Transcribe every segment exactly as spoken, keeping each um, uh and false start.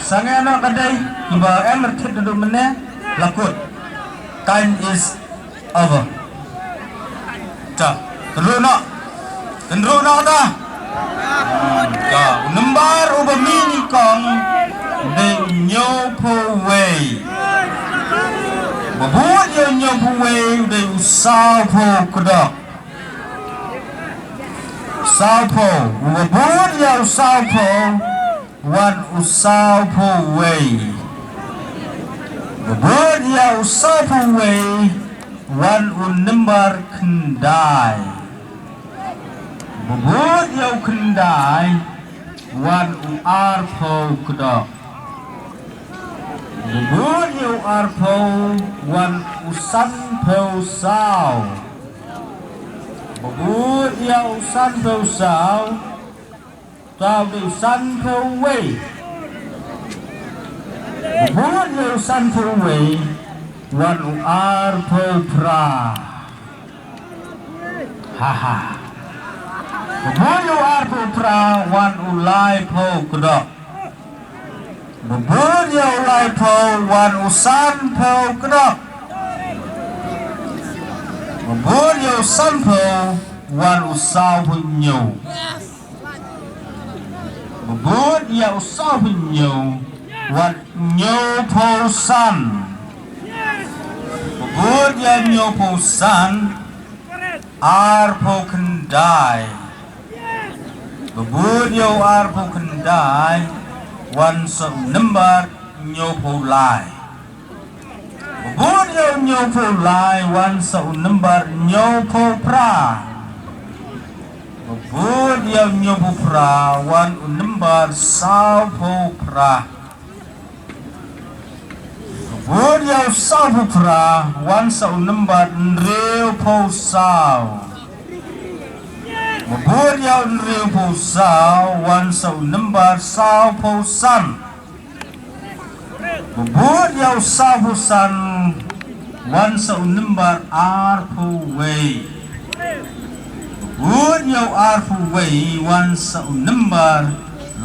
Sangeh noh ka dei, kiba em rthit naduh mynne, la kut. Time is over. Cha, tynruh noh. Tynruh noh ta. Hmm, cha, u nombar uba mih nyngkong, u dei u hynñiewphew wei. Ba bud ïa u hynñiewphew wei, u dei u sawphew kdok. Sawphew, uba bud ïa u sawphew, wan u sawphew wei. Ba bud ïa u sawphew wei, wan u nombar khyndai. Ba bud ïa u khyndai, wan u arphew kdok. Ba bud ïa u arphew, wan u sanphew saw. Ba bud ïa u sanphew saw, ta u dei u sanphew wei. Ba bud ïa u sanphew wei, wan u arphew phra. Ha ha. Ba bud ïa u arphew phra, wan u laiphew kdok. Ba bud ïa u laiphew, wan u sanphew kdok. Ba bud ïa u sanphew, wan u sawphew hynñiew. Ba bud ïa u sawphew hynñiew, wan hynñiewphew san. Ba bud ïa hynñiewphew san, arphew khyndai. Ba bud ïa u arphew khyndai, wan sa u nombar hynñiewphew lai. Ba bud ïa u hynñiewphew lai, wan sa u nombar hynñiewphew phra. Ba bud ïa u hynñiewphew phra, wan u nombar sawphew phra. Ba bud ïa u sawphew phra, wan sa u nombar hynriewphew saw. Ba bud ïa u hynriewphew saw, wan sa u nombar sawphew san. Ba bud ïa u sawphew san, wan sa u nombar arphew wei. Ba bud ïa u arphew wei, wan sa u nombar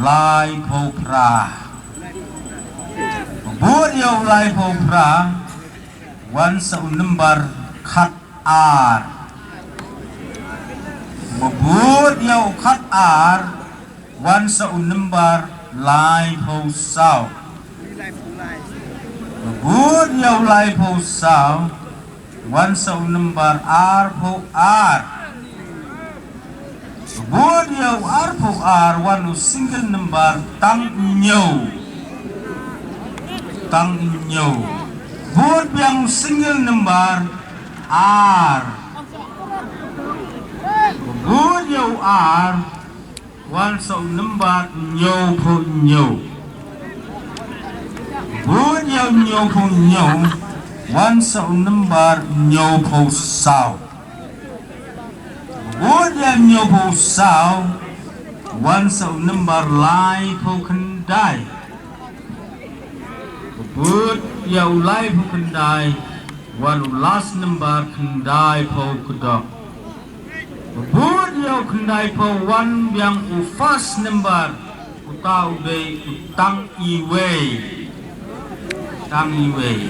laiphew phra. Ba bud ïa u laiphew phra, wan sa u nombar khat ar. Ba bud ïa u khat ar, wan sa u nombar laiphew saw. Ba bud ïa u laiphew saw, wan sa u nombar arphew ar. Ba bud ïa u arphew ar, wan u single number tang hynñiew. Tang hynñiew. Bud biang u single number ar. Ba bud ïa u ar, wan sa u nombar hynñiewphew hynñiew. Bud ïa u hynñiewphew hynñiew, wan sa u nombar hynñiewphew saw. Bud ïa u hynñiewphew saw, wan sa u nombar laiphew khyndai. Bud ïa u laiphew khyndai, wan u last number khyndaiphew kdok. Bud ïa u khyndaiphew, wan biang u first number, uta u dei u tang iwei. Tang iwei.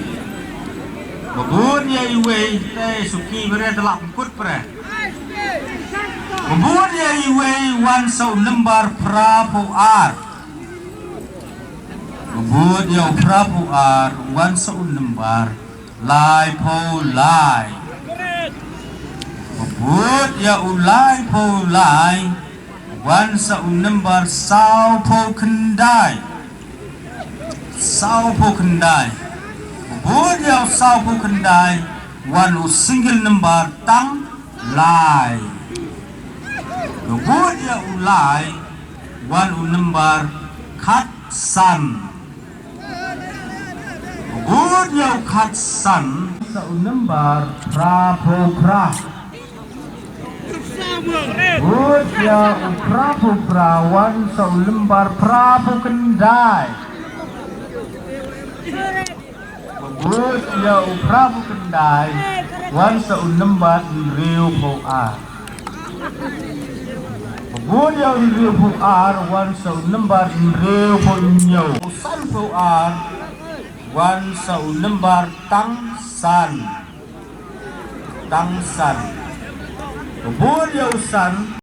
Ba bud ïa iwei, te suki bret la pengkut pre. Ba bud ïa iwei, wan sa u nombar phraphew ar. Ba bud ïa u phraphew ar, wan sa u nombar laiphew lai. Ba bud ïa u laiphew lai, wan sa u nombar sawphew khyndai. Sawphew khyndai. Ba bud ïa u sawphew khyndai, wan u single number tang lai. Ba bud ïa u lai, wan u nombar khatsan. Bud ïa u khatsan, sa u nombar phraphew phra. Bud ïa u phraphew phra, wan sa u nombar phraphew khyndai. Bud ïa u phraphew khyndai, wan sa u nombar hynriewphew ar. Ba Bun ïa u hynriewphew ar wan sa u number hynriewphew hynñiew. U sanphew ar wan sa u number tang san. Tang san. Bun ïa u san.